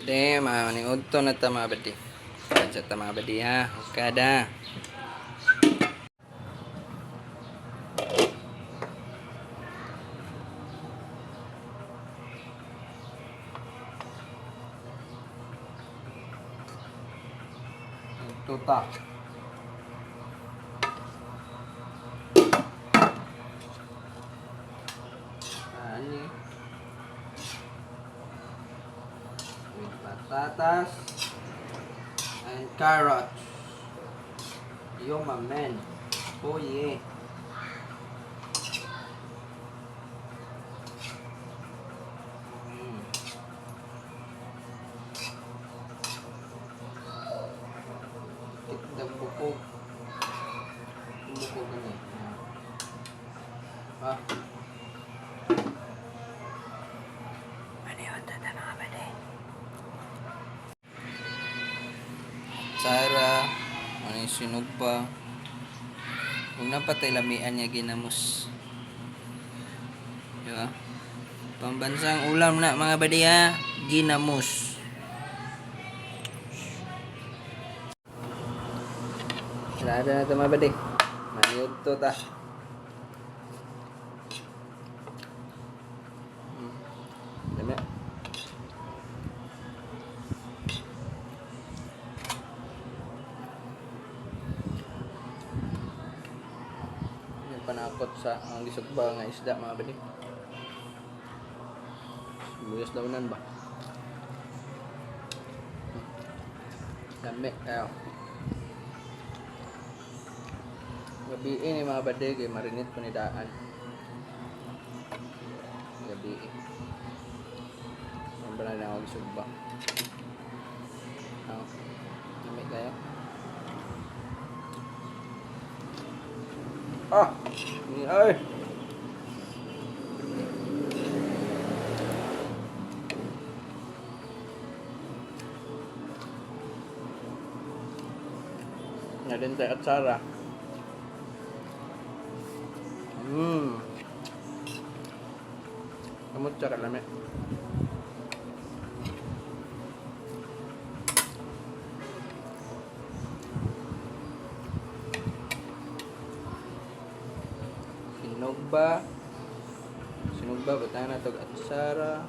De, mga udto na ta, mga badi. Kadya ta, mga badi, ha. Kada. Tuta. Ani. With patatas and carrots. Yo, my man. Oh yeah. Tikdag bukog. Bukog ano eh. Ah. Ano yun? Tata, mga bade. Tsara, ano yung sinugba. Huwag na patay lamian niya ginamos. Di ba? Pambansang ulam na, mga bade, ha. Ginamos. Sarado na ito, mga bade. Maniod to ta. Dami. Yung panakot sa ang gisugba nga isda, mga bade. Sibuyas daunan ba? Dami. Ayo. Gabi ni, mga bade, kay marinit pa ni daan. Gabi. Ang na ako gisugba. Aw. Dami kayo. Ah! Ni ay! Nga din tayo atsara. Kamot siya kalami. Sinugba. Sinugba, ba't na ito? Atsara.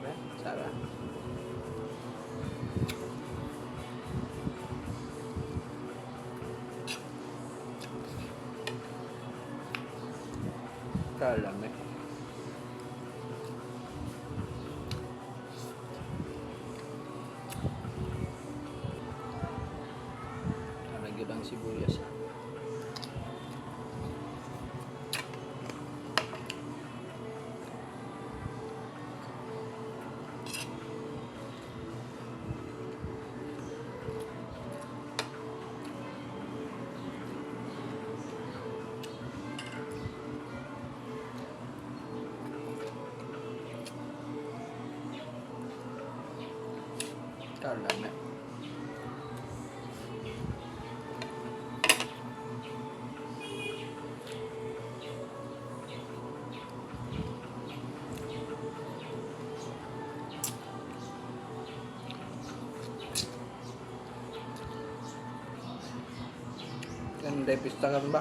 Ba? Atsara. Kalami. Para gyud ang sibuyas. Ah. Kalami. Kanday pista kan ba?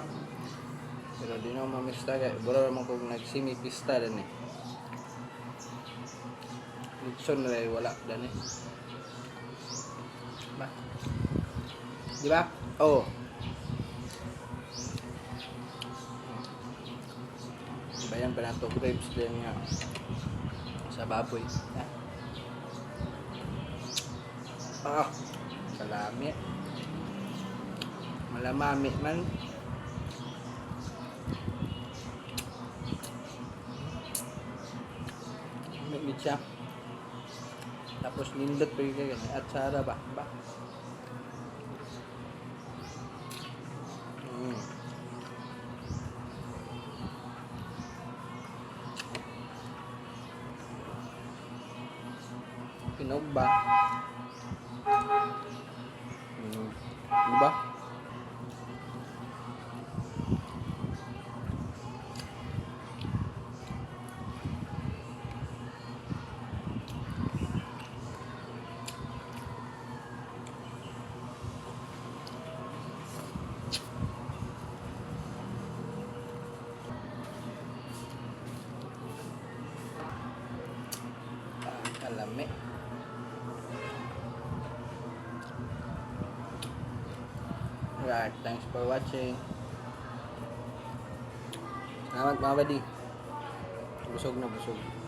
Pero di na ako mamista kay bro naman kung nagsimi pista din eh. Litson na eh, wala din eh. Ba? Di ba? Oo. Bayan pa na to grapes din nga sa baboy. Ah. Ah, salami. Malamami man. May siya. Tapos nindot pa yung ganyan. At sara ba? Ba? Pinog ba? Diba? Lami. Alright, thanks for watching. Salamat, mga buddy. Busog na busog.